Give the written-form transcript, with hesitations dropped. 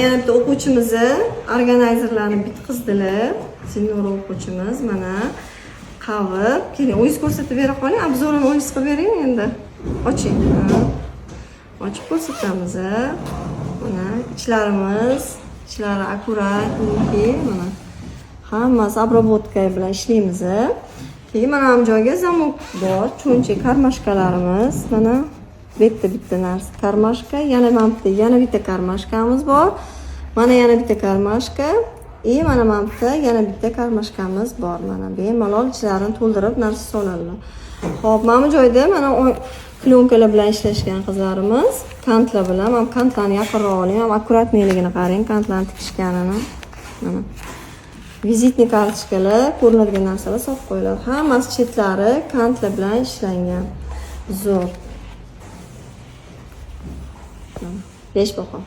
Yana bitta o'quvchimizni organayzerlarni bitqizdilar. Zinnura o'quvchimiz mana qavib. Keling, o'zingiz ko'rsatib bera qoling, обзор ini o'zingiz qilib bering endi. Oching. Ha. Ochib ko'rsatamiz. A. Mana ichlarimiz, ichlari аккуратненький, mana. Hammasi обработка bilan ishlaymiz. A. Keyin mana bu joyga замок bor, cho'nchak кармашка larimiz, mana bu yerda bitta narsa кармашка, yana mana bu yerda yana bitta кармашка miz bor. Mana yana bitta кармашка и mana bu yerda yana bitta кармашка miz bor. Mana bemalol ichlarini to'ldirib narsa soladilar. Xo'p, mana bu joyda mana пленка lar bilan ishlashgan qizlarimiz, kantlar bilan. Mana bu kantlarni yaqinroq oling, ham аккуратный ligini qarang, kantlarni tikishganini. Mana визитный карточка lar, ko'rinadigan narsalar solib qo'yiladi. Hammasi chetlari kantlar bilan ishlangan. Zo'r. Mana, 5 baho.